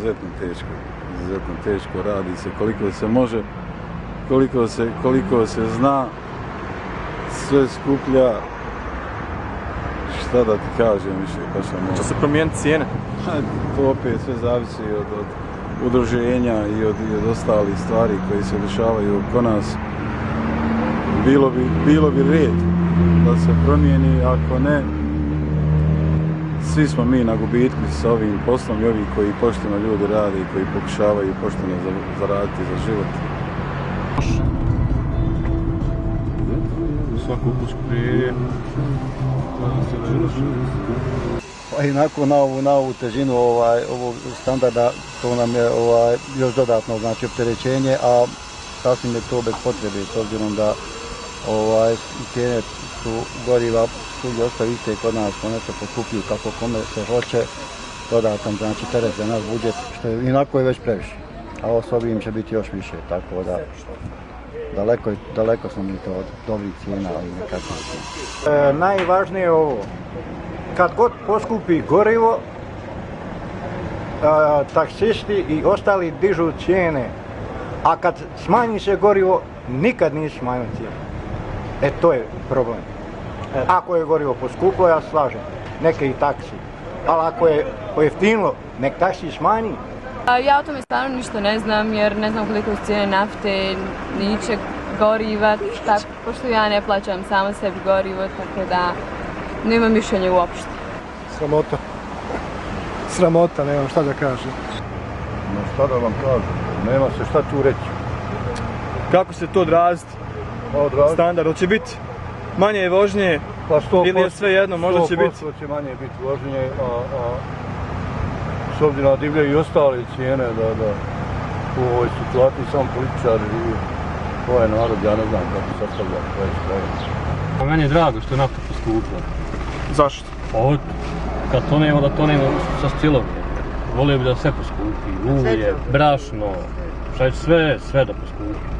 izuzetno teško radi se koliko se može, koliko se zna, sve skuplja, šta da ti kažem više, pa što može. Će se promijeniti cijene? To opet sve zavisi od udruženja i od ostalih stvari koje se dešavaju oko nas. Bilo bi red da se promijeni, ako ne, svi smo mi na gubitku sa ovim poslom i ovi koji pošteno ljudi rade i koji pokušavaju pošteno zaraditi za život. Svaku upusku prije. Pa inako na ovu težinu ovog standarda to nam je još dodatno znači opterećenje, a sasvim je to bez potrebe s obzirom da cijene su goriva svugdje ostaju iste kod nas, one se poskupljuju kako kome se hoće, dodatan znači teret za naš budžet, što je inako je već previše, a ovo s ovim će biti još više, tako da daleko smo mi to od dobrih cijena i nekakvih cijena. Najvažnije je ovo, kad god poskupi gorivo, taksisti i ostali dižu cijene, a kad smanji se gorivo, nikad nisu smanjili cijene. To je problem. Ako je gorivo poskuplo, ja slažem, neke i taksi, ali ako je pojeftinilo, nek taksi smanji. Ja o tome stvarno ništa ne znam, jer ne znam koliko su cijene nafte, ničeg goriva, pošto ja ne plaćam samo sebi gorivo, tako da nemam mišljenje uopšte. Sramota, nemam šta da kažem. Šta da vam kažem, nema se šta tu reći. Kako se to odraziti? Standard, hoće biti manje vožnje ili je sve jedno, možda će biti? 100% će manje biti vožnje, a s obzirom na divlje i ostale cijene da u ovoj situaciji samo političari živi. Ovo je narod, ja ne znam kako se sastavlja koje strane. Pa meni je drago što je nafta poskupila. Zašto? Pa kad tonemo da tonemo sa stilovke. Volio bi da sve poskupi, ulje, brašno, sve da poskupi.